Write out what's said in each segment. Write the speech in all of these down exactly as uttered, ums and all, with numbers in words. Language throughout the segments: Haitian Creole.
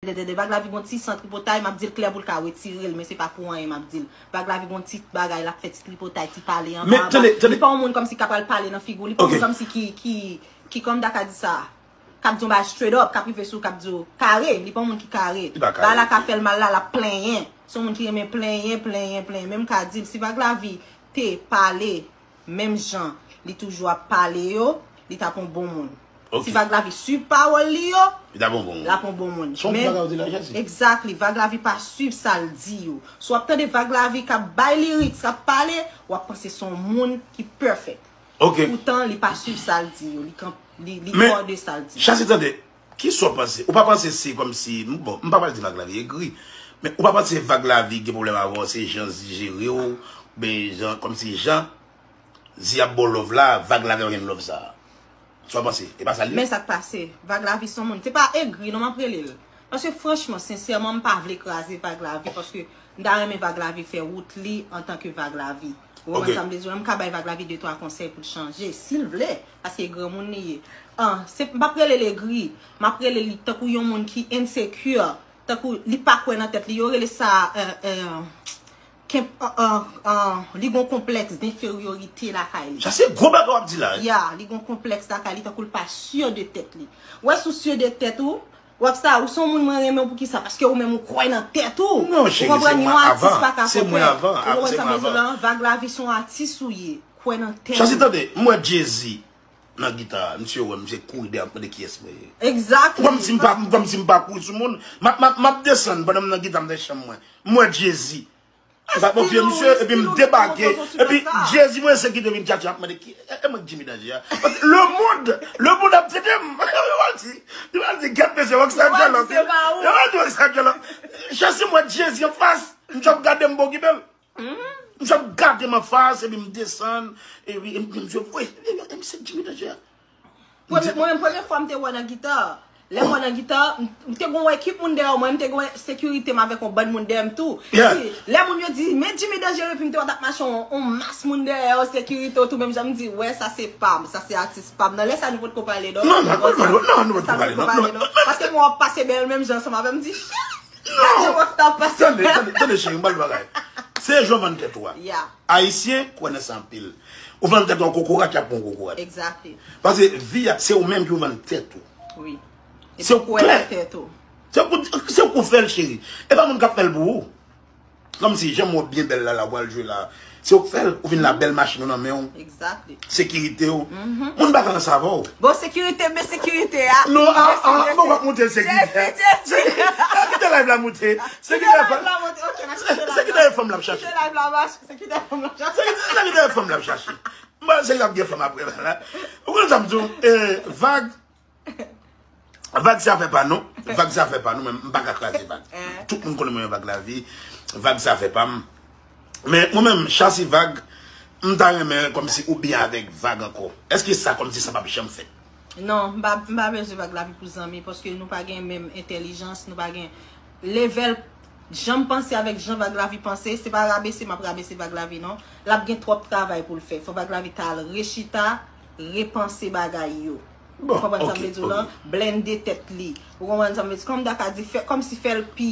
Vag Lavi gon ti san tripotay, m ap di l klè pou l ka retire l, men se pa pou anyen m ap di l. Vag Lavi gon ti bagay, l ap fè ti tripotay, ti pale anba anba. Li pa yon moun kòmsi k ap pral pale nan figi w, li pa yon moun kòmsi ki, ki, ki kòm ta ka di sa, k ap di yon bagay straight up, k ap rive sou w, k ap di w kare, li pa yon moun ki kare. Bagay la ka fè l mal la, l ap plenyen. Se yon moun ki renmen plenyen, plenyen, plenyen. Men m ka di l, si Vag Lavi te pale menm jan li toujou ap pale yo, li t ap yon bon moun. Si Vag Lavi swiv pawòl li yo, li t ap yon bon moun. L ap yon bon moun. Exactly, Vag Lavi pa swiv sa l di yo. Si w ap tande Vag Lavi k ap bay lyrics, k ap pale, w ap panse se yon moun ki perfect. Poutan, li pa swiv sa l di yo. Li, li kòde sa l di. Chasi, tande, kisa w panse? Ou pa panse se kòmsi, bon, m pa pral di Vag Lavi egri, men ou pa panse Vag Lavi gen pwoblèm avè w, se jan l jere w, ben jan, kòmsi jan Zi ap ba w love la, Vag Lavi pa gen love sa. Sa w panse? E pa sa l ye? Men sa k pase. Vag Lavi se yon moun. Se pa egri non m ap rele l. Paske franchman, sensèman, m pa vle kraze Vag Lavi paske m ta renmen Vag Lavi fè wout li antanke Vag Lavi. Ou konprann sa m vle di w la? M ka bay Vag Lavi de twa konsèy pou l chanje, si l vle. Paske e granmoun li ye. An, se, m p ap rele l egri. M ap rele li tankou yon moun ki insecure. Tankou li pa kwè nan tèt li. Yo rele sa, euh, euh, li gon konplèks denferyorite lakay li. Sa se gwo bagay w ap di la. Ya, li gon konplèks lakay li, tankou l pa si de tèt li. Ou wè, si w si de tèt ou, w ap sa, ou se yon moun mwen renmen w poukisa? Paske ou menm ou kwè nan tèt ou. Non, cheri, se mwen avan. Se mwen avan. Ou konprann sa m vle di w la? Vag Lavi se yon atis ou ye. Kwè nan tèt ou. Chasi, tande, m wè Jay-Z nan gita, misye wè m, misye kouri dèyè m, mande kiyès mwen ye. Exactly. Kòmsi m pa, kòmsi m pa kouri sou moun. M ap, m ap, m ap desann pandan m nan gita, m nan chanm mwen. M wè Jay-Z. M pa konfye misye, epi m debake. Epi Jay-Z voye sekirite vin tchatche, m ap mande ki, e, e mwen k Jimmy Danger a. Paske le monde, le monde ap tande m. Yo pral di, yo pral di, gad mesye, rockstar djòlòf. Yo pral di rockstar djòlòf. Chasi, m wè Jay-Z anfas. M t ap gade m pa okipe l. M t ap gade m anfas, epi m desann, epi m, m, m, e, e, e, misye Jimmy Danger a. Premye, mwen menm, premye fwa m te wè nan gita, lè m wè nan gita, m, m te gon ekip moun dèyè mwen, m te gon sekirite m avèk yon bann moun dèyè m tou. Epi, lè moun yo di, men Jimmy Dangereux, epi m te wè t ap mache yon, yon mas moun dèyè w, sekirite w tou, menm jan m di, wè, sa se pa m, sa se atis pa m. Nan lè sa, nou potko pale, non? Non, non, non, non, non, nou potko pale, non, non, non. Paske mwen w ap pase bèl menm jan ansanm avè m, m di, shit! Non! Tande, tande, tande, cheri, m pral di bagay. Se jan w vann tèt ou a. Ayisyen kwè nan sa anpil. Ou vann tèt ou a yon kokorat, y ap pran yon kokorat. Exactly. Paske vi a, se ou menm ki vann tèt ou. Wi. Se ou klè. Se ou, se ou k fè l, cheri. E pa moun k ap fè l pou ou. Kòmsi, jan m wè w byen bèl la, la, w pral jwe la. Se ou k fè l, ou vin la bèl machin ou nan men w. Exactly. Sekirite w. Moun pa ka ranse avè w. Bon, sekirite, men sekirite a. Non, a, a, bon, w ap monte l sekirite a. Sekirite, kite live la monte. Sekirite, kite live la monte. Ok, n a kite live la. Sekirite, fanm l ap chache. Kite live la, mache. Sekirite, fanm l ap chache. Sekirite, kite fanm l ap chache. M pa sekirite ap gen fanm apre la. Ou konn sa m di w, eh, Vag, Vag se afè pa nou. Vag se afè pa nou, men m pa ka kraze Vag. Tout moun konnen mwen renmen Vag Lavi. Vag se afè pa m. Men mwen menm, Chasi, Vag, m ta renmen kòmsi ou byen avèk Vag ankò. Èske sa kòmsi sa p ap janm fèt? Non, m pa, m pa bezwen Vag Lavi pou zanmi, paske nou pa gen menm entèlijans, nou pa gen level. Jan m panse avèk jan Vag Lavi panse, se pa rabese m ap rabese Vag Lavi, non. L ap gen twòp travay pou l fè. Fò Vag Lavi ta al rechita, repanse bagay yo. Ou konprann sa m vle di w lan? Blende tèt li. Ou konprann sa m vle di? Kòm ta ka di, fè, kòmsi fè l pi.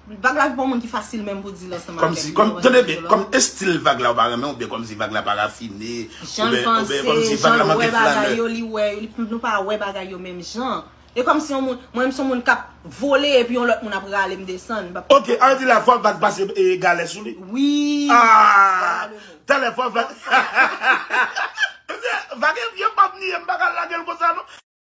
Vag Lavi pa yon moun ki fasil menm pou di l ansanm avèk li. Kòmsi, kòm, tande byen, kòm estil Vag la ou pa renmen, oubyen kòmsi Vag la pa rafine, oubyen, oubyen kòmsi Vag la manke flanè. Jan l panse, jan l wè bagay yo, li wè, li, nou pa wè bagay yo menm jan. E kòmsi yon moun, mwen menm se yon moun k ap vole epi yon lòt moun ap rale m desann. Ok, ann di la fò Vag pase, e, galè sou li. Wi. Ah! Talè fò Vag.